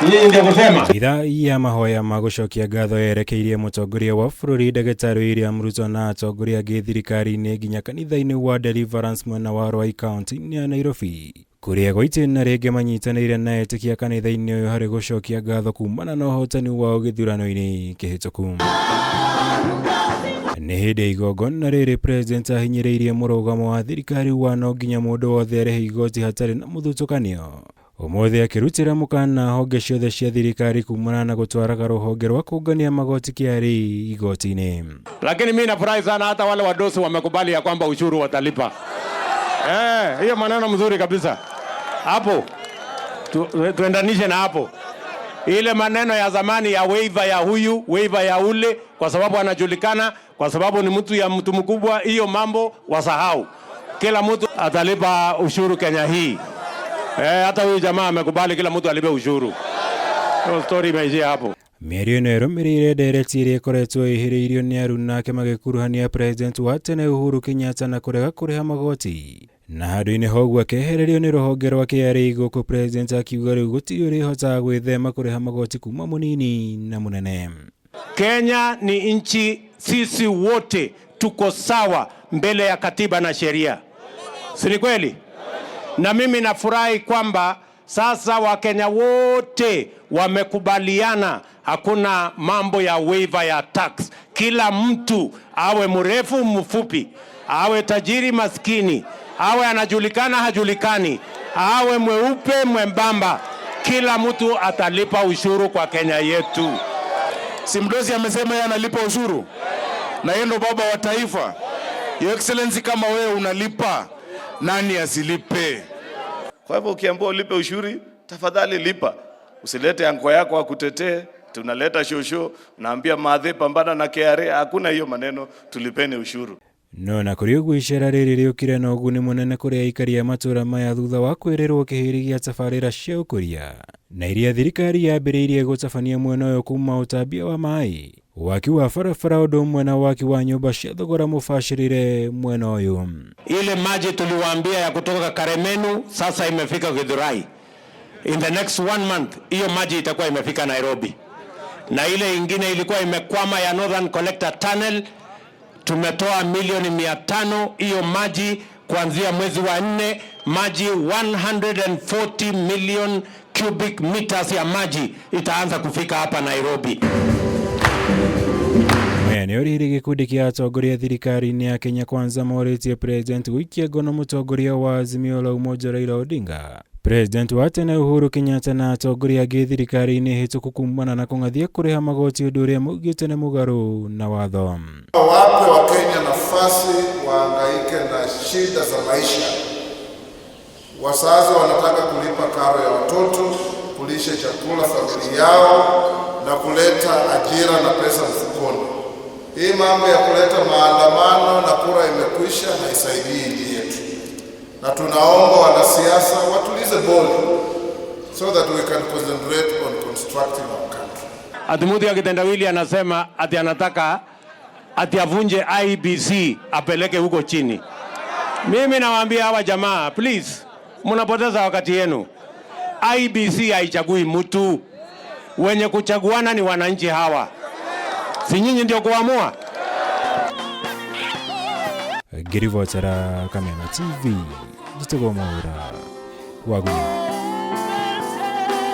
Nyinyi ndio kusema Ithaa ya mahoya ma gũcokia ngatho yerekeirie mũtongoria wa bũrũri Ndagĩtarĩ William Ruto na atongoria angĩ thirikari-inĩ nginya kanitha-inĩ wa Deliverance mwena wa Ruai kaunti-inĩ ya Nairobi, kũrĩa gwa itĩna rĩngĩ manyitanĩire na etĩkia kanitha-inĩ ũyũ harĩ gũcokia ngatho kumana na ũhotani wao gĩthurano-inĩ kĩhĩtũku. Nĩ hĩndĩ ya igongona rĩrĩ President ahinyĩrĩirie mũrũgamo wa thirikari wa no nginya mũndũ wothe arĩhe igoti hatarĩ na mũthutũkanio. Ũmũthĩ akĩrutĩra mũkana honge ciothe cia thirikari kumana na gũtwaraga rũhonge rwa kũngania magoti KRA igoti-inĩ. Lakini mimi nafurahi sana, hata wale wadosi wamekubali ya kwamba ushuru watalipa. Eh, hiyo maneno mzuri kabisa hapo, tuendanishe na hapo ile maneno ya zamani ya waiver ya huyu, waiver ya ule, kwa sababu anajulikana, kwa sababu ni mtu ya mtu mkubwa. Hiyo mambo wasahau. Kila mtu atalipa ushuru Kenya hii. Eh, hata huyu jamaa amekubali kila mtu alipe ushuru. Hiyo story imeishia hapo. Mĩario ĩno ĩrũmĩrĩire ndereti ĩrĩa ĩkoretwo ĩhĩrĩirio nĩ aruna ake magĩkuruhania President wa tene Uhuru Kenyatta na kũrega kũrĩha magoti, na handũ-inĩ ha ũguo akehererio nĩ rũhonge rwa KRA, gũkũ President akiuga rĩu gũtirĩ ũrĩhotaga gwĩthema kũrĩha magoti kuma mũnini na mũnene. Kenya ni nchi, sisi wote tuko sawa mbele ya katiba na sheria, si ni kweli? Na mimi nafurahi kwamba sasa Wakenya wote wamekubaliana, hakuna mambo ya waiver ya tax. Kila mtu, awe mrefu mfupi, awe tajiri maskini, awe anajulikana hajulikani, awe mweupe mwembamba, kila mtu atalipa ushuru kwa Kenya yetu. Si mdosi amesema yeye analipa ushuru na yeye ndo baba wa taifa. Your Excellency, kama wewe unalipa, nani asilipe? Kwa hivyo ukiambiwa ulipe ushuru, tafadhali lipa. Usilete anko yako akutetee, tunaleta shosho, unaambia madhe pambana na KRA. Hakuna hiyo maneno, tulipeni ushuru. No na kũrĩ ũguo, icera rĩrĩ rĩũkire na ũguni mũnene kũrĩ aikari a matũra maya thutha wa kwĩrĩrwo kĩhĩri gĩa tabarĩra cia ũkũria na iria thirikari yambĩrĩirie gũtabania mwena ũyũ, kuma ũtambia wa maĩ, waki wa barabara, ũndũ ũmwe na waki wa nyũmba cia thogora mũbacĩrĩre mwena ũyũ. Ile maji tuliwaambia ya kutoka Karemenu sasa imefika Githurai. In the next one month hiyo maji itakuwa imefika Nairobi, na ile ingine ilikuwa imekwama ya Northern Collector Tunnel tumetoa milioni 500 hiyo maji kuanzia mwezi wa nne, maji 140 million cubic meters ya maji itaanza kufika hapa Nairobi. Maya nĩ orĩrĩ gĩkundi kĩa atongoria thirikari-inĩ ya Kenya Kwanza morĩtie President gũikia ngono mũtongoria wa Azimio la Umoja Raila Odinga, President wa tene Uhuru Kenyatta na atongoria angĩ thirikari-inĩ hĩtũku kumana na kũng'athia kũrĩha magoti, ũndũ ũrĩa maugĩte nĩ mũgarũ na watho. Wape Wakenya nafasi waangaike na shida za maisha. Wazazi wanataka kulipa karo ya watoto, kulisha chakula familia yao na kuleta ajira na pesa mfukoni. Hii mambo ya kuleta maandamano na kura imekwisha haisaidii nchi yetu, na tunaomba wanasiasa watulize boli so that we can concentrate on constructing our country. Ati mtu ya kitendawili anasema ati anataka ati avunje IEBC apeleke huko chini. Mimi nawaambia hawa jamaa, please, mnapoteza wakati yenu. IEBC haichagui mtu, wenye kuchaguana ni wananchi hawa, si nyinyi ndio kuamua? Ngĩribotera Kameme TV, njĩtagwo Mwaura Wagunyia.